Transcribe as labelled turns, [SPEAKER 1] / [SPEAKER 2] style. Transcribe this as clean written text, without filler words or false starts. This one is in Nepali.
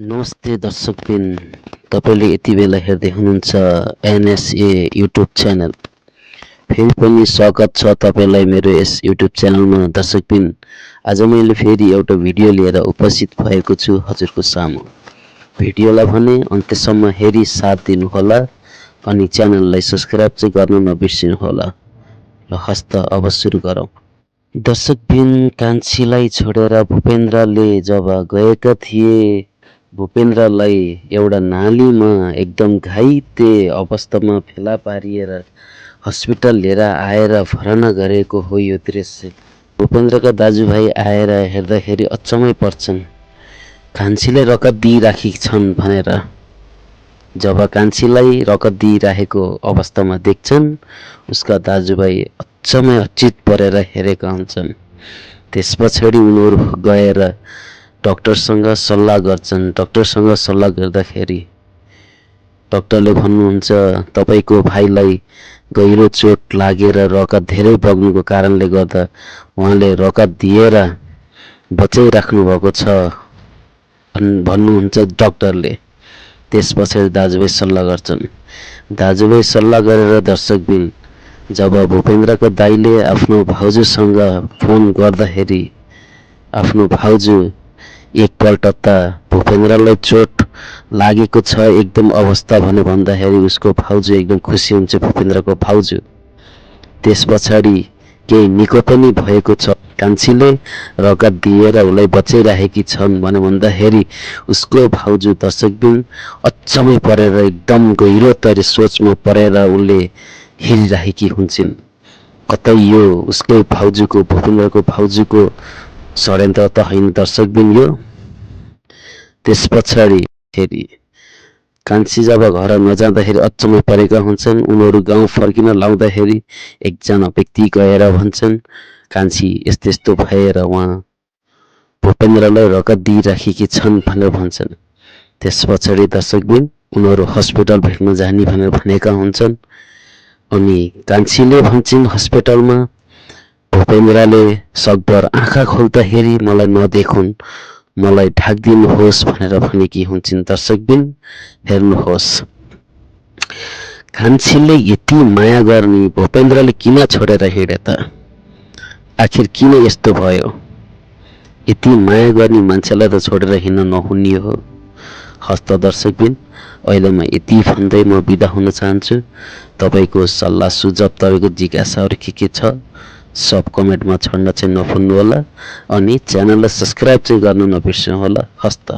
[SPEAKER 1] नमस्ते दर्शकबिन, तपाईले यति बेला हेर्दै हुनुहुन्छ एनएसए युट्युब च्यानल। फेरि पनि स्वागत छ तपाईलाई मेरो यस युट्युब च्यानलमा। दर्शकबिन, आज मैले फेरि एउटा भिडियो लिएर उपस्थित भएको छु हजुरको सामु। भिडियोलाई भने अन्त्यसम्म हेरी साथ दिनुहोला अनि च्यानललाई सब्स्क्राइब चाहिँ गर्न नबिर्सिनुहोला। र हस्त अब सुरु गरौँ। दर्शकबिन, कान्छीलाई छोडेर भूपेन्द्रले जब गएका थिए, भूपेन्द्रलाई एउटा नालीमा एकदम घाइते अवस्थामा फेला पारिएर हस्पिटल लिएर आएर भर्ना गरेको हो यो दृश्य। भूपेन्द्रका दाजुभाइ आएर हेर्दाखेरि अचम्मै पर्छन्। कान्छीले रगत दिइराखेकी छन् भनेर जब कान्छीलाई रगत दिइराखेको अवस्थामा देख्छन्, उसका दाजुभाइ अचम्मै अचित परेर हेरेका हुन्छन्। त्यसपछाडि उनीहरू गएर डाक्टरसँग सल्लाह गर्छन्। डाक्टरसँग सल्लाह गर्दाखेरि डाक्टरले भन्नुहुन्छ, तपाईको भाइलाई गहिरो चोट लागेर रगत धेरै बग्नुको कारणले गर्दा उहाँले रगत दिएर बचाइराख्नु भएको छ भन्नुहुन्छ डाक्टरले। त्यसपछि दाजुभाइ सल्लाह गर्छन्। दाजुभाइ सल्लाह गरेर दर्शकबिन, जब भूपेन्द्रका दाइले आफ्नो भाउजूसँग फोन गर्दाखेरि आफ्नो भाउजू एकपल्ट त भूपेन्द्रलाई चोट लागेको छ एकदम अवस्था भने भन्दाखेरि उसको भाउजू एकदम खुसी हुन्छ, भूपेन्द्रको भाउजू। त्यस पछाडि केही निको पनि भएको छ, कान्छीले रगत दिएर उसलाई बचाइराखेकी छन् भने भन्दाखेरि उसको भाउजू दर्शकबिन अचम्मै परेर एकदम गहिरो तरी सोचमा परेर उनले हेरिराखेकी हुन्छन्। कतै यो उसकै भाउजूको, भूपेन्द्रको भाउजूको षड्यन्त्र त होइन दर्शकबिन यो। त्यस पछाडि फेरि कान्छी जब घर नजाँदाखेरि अचम्मै परेका हुन्छन्। उनीहरू गाउँ फर्किन लाउँदाखेरि एकजना व्यक्ति गएर भन्छन्, कान्छी यस्तो यस्तो भएर उहाँ भूपेन्द्रलाई रगत दिइराखेकी छन् भनेर भन्छन्। त्यस पछाडि दर्शकबिन उनीहरू हस्पिटल भेट्न जाने भनेर भनेका हुन्छन्। अनि कान्छीले भन्छन् हस्पिटलमा, भूपेन्द्रले सकभर आँखा खोल्दाखेरि मलाई नदेखुन्, मलाई ढाकिदिनुहोस् भनेर भनेकी हुन्छन्। दर्शकबिन हेर्नुहोस्, कान्छीले यति माया गर्ने भूपेन्द्रले किन छोडेर हिँडे त? आखिर किन यस्तो भयो? यति माया गर्ने मान्छेलाई त छोडेर हिँड्न नहुने हो। हस्त दर्शकबिन, अहिले म यति भन्दै म बिदा हुन चाहन्छु। तपाईको सल्लाह सुझाव, तपाईको जिज्ञासाहरू के छ सब कमेन्टमा छोड्न चाहिँ नभुल्नुहोला अनि च्यानललाई सब्स्क्राइब चाहिँ गर्न नबिर्सनुहोला। हस्त।